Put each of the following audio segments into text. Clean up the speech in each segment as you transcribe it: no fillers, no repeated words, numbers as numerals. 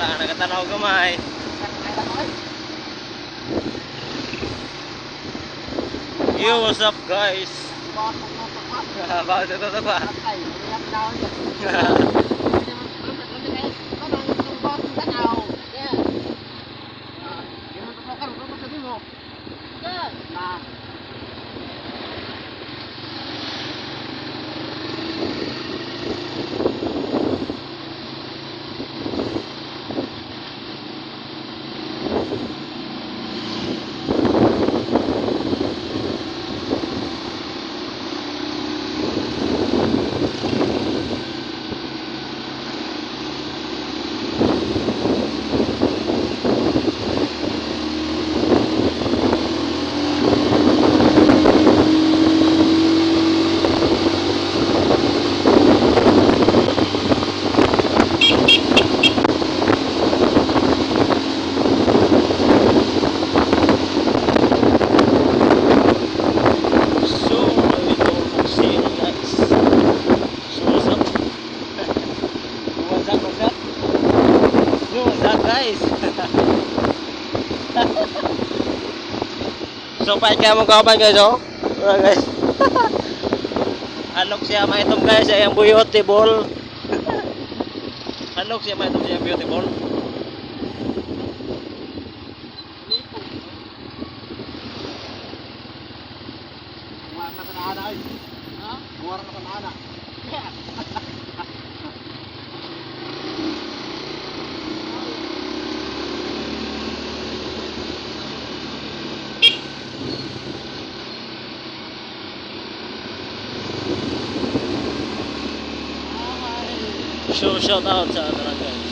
Wala, nakatanaw gamay. Yo, what's up, guys? Bakit ito ba? So, ito ang guys. So, what's up? What's up, what's up? Yo, what's up, guys? So, pahit kaya mong kauban, guys, oh. Wala, guys. Alok siya maitom, guys, ay ang beautiful. Alok siya maitom siya beautiful. So, shout out sa ato guys.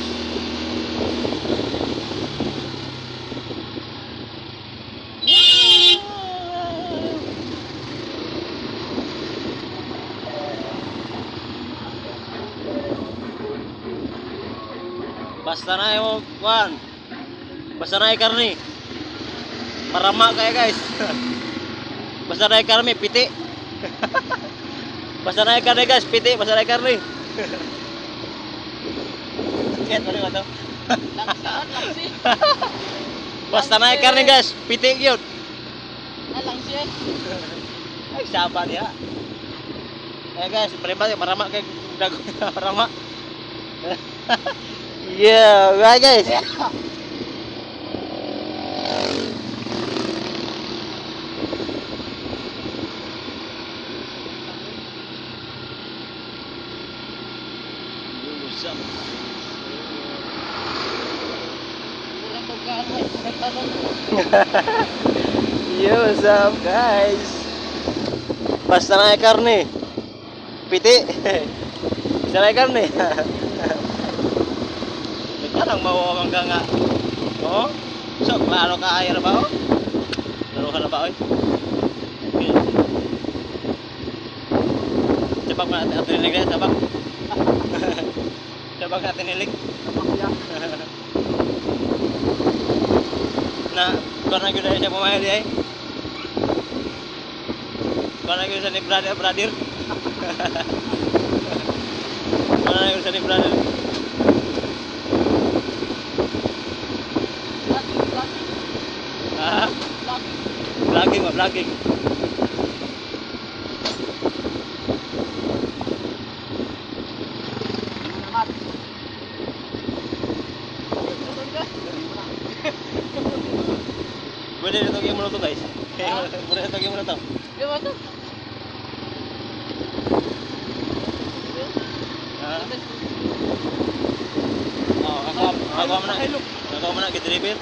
Basta na yung kwan. Basta na yung karne. Marama kaya, guys. Basta na yung karne, piti. Basta na yung karne, guys, piti. Basta na yung karne. Kaya tuloy ba to? Basta na yung karne, guys, piti yun. Ay, saba niya. Eh guys, marama, marama kay dago marama. Yeah, right, guys. Yo, what's up? Yo, what's up, guys? Basta na yung karne. Piti. Basta na yung karne. Nagkarang mawawangga nga. Oh? So, klaro ka ay ba, oh? Klaro ka na ba, oy? Okay. Sabak na natin atin nilig, sabak. Sabak natin nilig. Na, kuha na gyud siya pumayag ay. Kuha na gyud sa ni brother, brother. Kuha na gyud sa ni brother. Ha? Vlogging ba, vlogging. Pwede na ito mo na to, guys. Pwede na ito mo na to. Ha? Oh, ako ako mo na. Ako mo na gidriver.